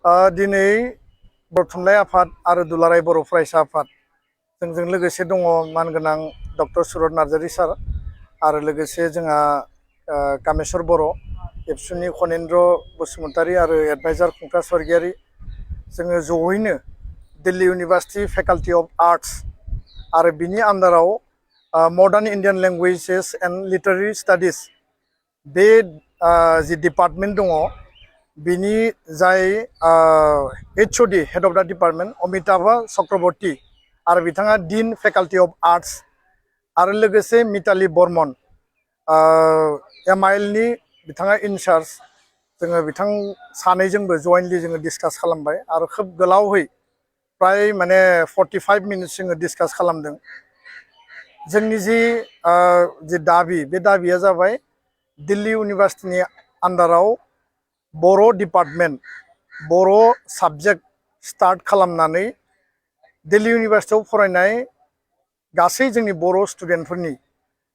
दिनै बर' थुनलाइ आफाद आरो दुलाराय बर' फरायसा आफाद जोंजों लोगोसे दङ मानगोनां डक्टर सुरत नार्जारी सार आरो लोगोसे जोंहा कामेश्वर बर' एबसुनि खनेन्द्र बसुमतारी आरो एडभाइजार खुंथा स्वर्गियारी जोङो जयैनो Delhi university faculty of arts आरो बिनि आन्दाराव modern Indian languages and literary studies बे जि डिपार्टमेन्ट दङ बिनि जाय HOD head of the department Amitabh Chakraborty आरो बिथाङा डीन फेकाल्टी अफ आर्ट्स आरो लोगोसे मिताली बर्मन MIL नि बिथाङा इनचार्ज जोङो बिथां सानैजोंबो जयेन्टलि जोङो डिसकास खालामबाय आरो खोब गोलावै प्राय माने 45 मिनिट्स जोङो डिसकास खालामदों। जोंनि जि दाबि बे दाबिया जाबाय दिल्ली इउनिभार्सिटीनि आन्दाराव बर' डिपार्टमेन्ट बर' साबजेक्ट स्टार्ट खालामनानै दिल्ली इउनिभार्सिटीआव फरायनाय गासै जोंनि बर' स्टुडेन्टफोरनि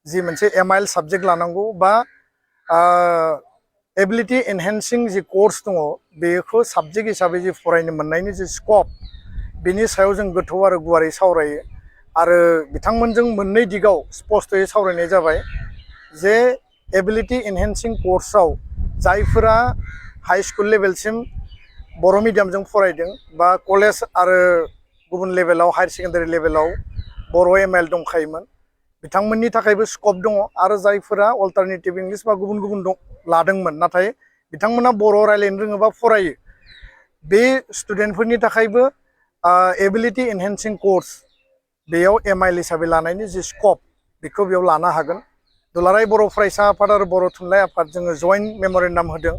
जि मोनसे MIL साबजेक्ट लानांगौ बा एबिलिटि एनहेन्सिं जि कर्स दङ बेखौ साबजेक्ट हिसाबै जि फरायनो मोननायनि जि स्कप बेनि सायाव जों गोथौ आरो गुवारै सावरायो आरो बिथांमोनजों मोननै दिगाव स्पष्टयै सावरायनाय जाबाय जे एबिलिटि एनहेन्सिं कर्सआव जायफोरा हाई स्कुल लेभेलसिम बर' मिडियामजों फरायदों बा कलेज आरो गुबुन लेभेलाव हायर सेकेन्डारि लेभेलाव बर' MIL दंखायोमोन बिथांमोननि थाखायबो स्कप दङ आरो जायफोरा अल्टारनेटिभ इंलिश बा गुबुन गुबुन लादोंमोन नाथाय बिथांमोना बर' रायज्लायनो रोङोबा फरायो बे स्टुडेन्टफोरनि थाखायबो एबिलिटि एनहेन्सिं कर्स बेयाव MIL हिसाबै लानायनि जि स्कप बेखौ बेयाव लानो हागोन। दुलाराय बर' फरायसा आफाद आरो बर' थुनलाइ आफाद जोङो जयेन्ट मेम'रेन्डाम होदों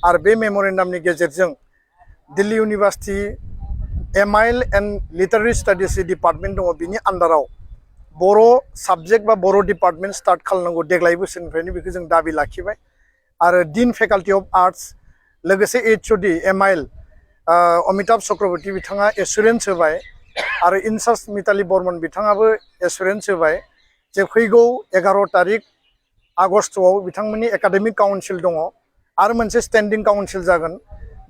आरो बे मेम'रेन्डामनि गेजेरजों Delhi university MIL and literary studies department दङ बिनि आन्दाराव बर' साबजेक्ट बा बर' डिपार्टमेन्ट स्टार्ट खालामनांगौ देग्लाय बोसोरनिफ्रायनो बेखौ जों दाबि लाखिबाय आरो डीन फेकाल्टी अफ आर्ट्स लोगोसे HOD MIL अमिताभ चक्रवर्ती बिथाङा एसुरेन्स होबाय आरो इनचार्ज मिताली बर्मन बिथाङाबो एसुरेन्स होबाय जे फैगौ 11 तारिख आगस्टआव बिथांमोननि एकाडेमिक काउन्सिल दङ आरो मोनसे स्टेन्डिं काउन्सिल जागोन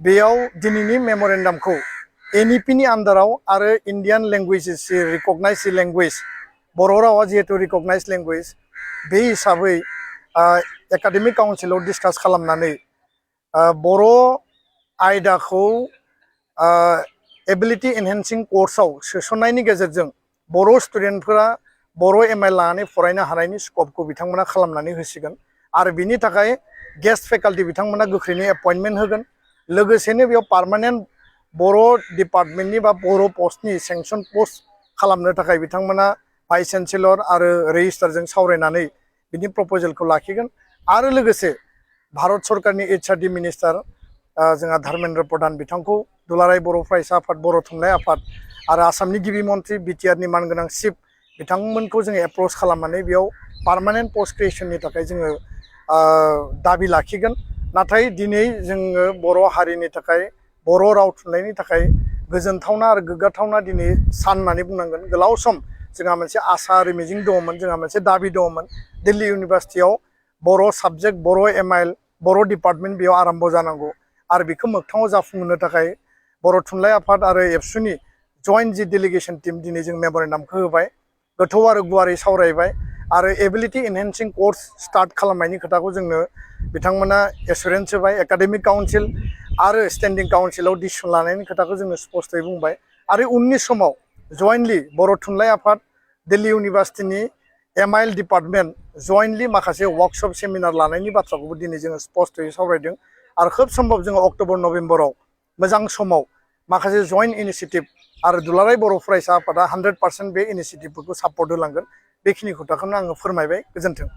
बेयाव दिनैनि मेम'रेन्डामखौ NEP नि आन्दाराव आरो इन्डियान लेंगुवेजेस रिकगनाइज लेंगुवेज बर' रावा जिहेतु रिकगनाइज लेंगुवेज बे हिसाबै एकाडेमिक काउन्सिलाव डिसकास खालामनानै बर' आयदाखौ एबिलिटि एनहेन्सिं कर्सआव सोसननायनि गेजेरजों बर' स्टुडेन्टफोरा बर' MIL लानानै फरायनो हानायनि स्कपखौ बिथांमोना खालामनानै होसिगोन आरो बिनि थाखाय गेस्ट फेकाल्टी बिथांमोना गोख्रैनो एपइन्टमेन्ट होगोन लोगोसेनो बेयाव पार्मानेन्ट बर' डिपार्टमेन्टनि बा बर' पस्टनि सेंसन पस्ट खालामनो थाखाय बिथांमोना भाइस चेन्सेलर आरो रेजिस्ट्रारजों सावरायनानै बिनि प्रप'जेलखौ लाखिगोन आरो लोगोसे भारत सरकारनि HRD मिनिस्टार जोंहा धर्मेन्द्र प्रधान बिथांखौ दुलाराय बर' फरायसा आफाद बर' थुनलाइ आफाद आरो आसामनि गिबि मन्त्रि BTR नि मानगोनां चिफ बिथांमोनखौ जोङो एप्रच खालामनानै बेयाव पार्मानेन्ट पस्ट क्रिएसननि थाखाय जोङो दाबि लाखिगोन। नाथाय दिनै जोङो बर' हारिनि थाखाय बर' राव थुनलाइनि थाखाय गोजोनथावना आरो गोग्गाथावना दिनै सान होननानै बुंनांगोन गोलाव सम जोंहा मोनसे आसा आरो मिजिं दङमोन जोंहा मोनसे दाबि दङमोन दिल्ली इउनिभार्सिटीआव बर' साबजेक्ट बर' MIL बर' डिपार्टमेन्ट बेयाव आराम्भ जानांगौ आरो बेखौ मोगथाङाव जाफुंहोनो थाखाय बर' थुनलाइ आफाद आरो एबसुनि जयेन्ट जि डेलिगेसन टीम दिनै जों मेम'रेन्डामखौ होबाय गोथौ आरो गुवारै सावरायबाय आरो एबिलिटि एनहेन्सिं कर्स स्टार्ट खालामनायनि खोथाखौ जोंनो बिथांमोना एसुरेन्स होबाय एकाडेमिक काउन्सिल आरो स्टेन्डिं काउन्सिलाव डिसिसन लानायनि खोथाखौ जोङो स्पष्टयै बुंबाय आरो उननि समाव जयेन्टलि बर' थुनलाइ आफाद दिल्ली इउनिभार्सिटीनि MIL डिपार्टमेन्ट जयेन्टलि माखासे वर्कशप सेमिनार लानायनि बाथ्राखौबो दिनै जोङो स्पष्टयै सावरायदों आरो खोब सम्भब जोङो अक्ट'बर नभेम्बराव मोजां समाव माखासे जयेन्ट इनिसिएटिभ आरो दुलाराय बर' फरायसा आफादा 100% बे इनिसिएटिभफोरखौ सापर्ट होलांगोन बेखिनि खोथाखौनो आङो फोरमायबाय गोजोन्थों।